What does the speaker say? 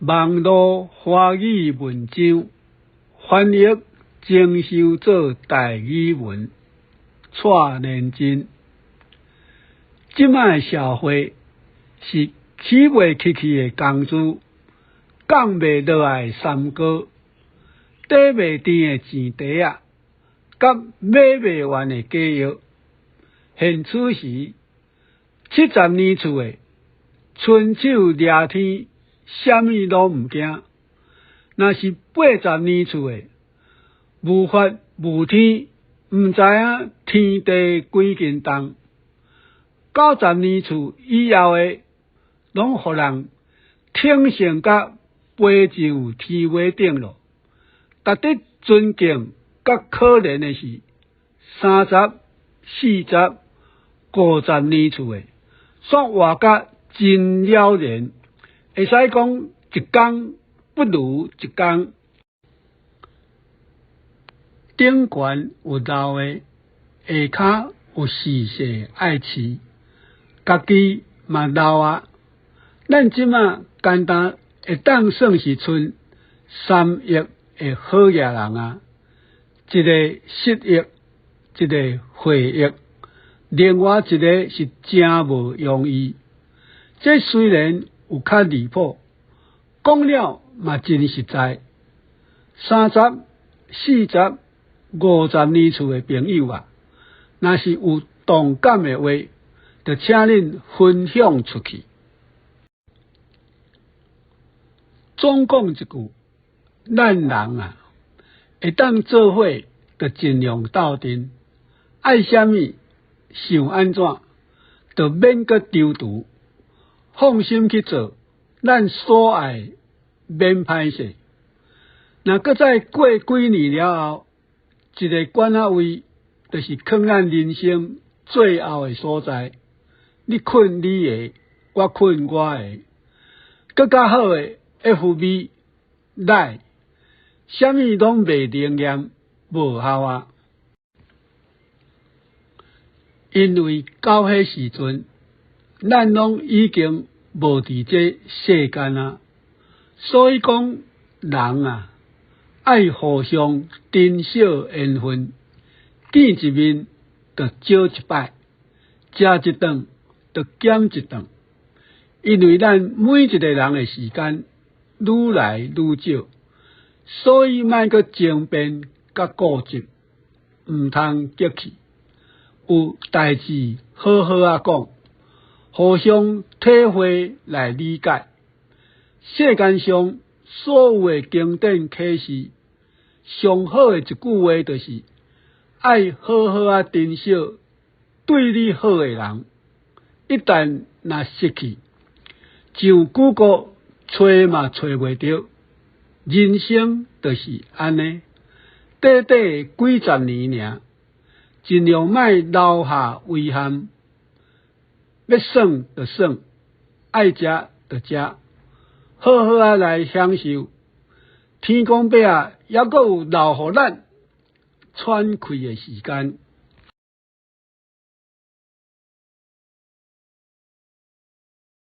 網路華語文章翻譯精修做台語文，蔡連真。這擺社會是起袂起去的工資，降袂落來的三高，綴袂甜的錢袋仔，佮買袂完的假藥。現此時，70年厝的，伸手掠天，啥物攏毋驚；若是80年厝的，無法無天，毋知影天地幾斤重。90年厝以後的，攏予人挺成甲飛上天尾頂囉。值得尊敬佮可憐的是，30、40、50年厝的，煞活甲真了然，會使講一工不如一工。頂懸有老的，下跤有逝世愛飼，家己嘛老啊。咱這馬干焦會當算是賰3億的好額人啊，一個失憶，一個回憶，另外一個是誠無容易。這雖然有較離譜，講了嘛真實在。30、40、50年厝的朋友啊，若是有同感的話，就請恁分享出去。總講一句，咱人啊，會當做伙就盡量鬥陣，愛啥物，想按怎，就免閣躊躇，放心去做咱所愛，免歹勢。若閣再過幾年了後，一个館仔位，就是囥咱人生最後的所在。你睏你的，我睏我的。閣較好的 FB、LINE，啥物攏袂靈驗，無效啊！因為到彼時陣，咱攏已經無佇這世間啊，所以講人啊，愛互相珍惜緣分，見一面就招一擺，食一頓就減一頓。因為咱每一個人的時間愈來愈少，所以莫閣爭辯佮固執，毋通激氣。有代誌好好仔講，互相體會來理解。世間上所有的經典啟示，上好的一句話就是：愛好好仔珍惜對你好的人。一旦若失去，上 Google 揣嘛揣袂著。人生就是按呢，短短的幾十年爾，盡量莫留下遺憾。欲耍就耍，愛食就食，好好仔來享受。天公伯啊，猶閣有留予咱喘氣的時間。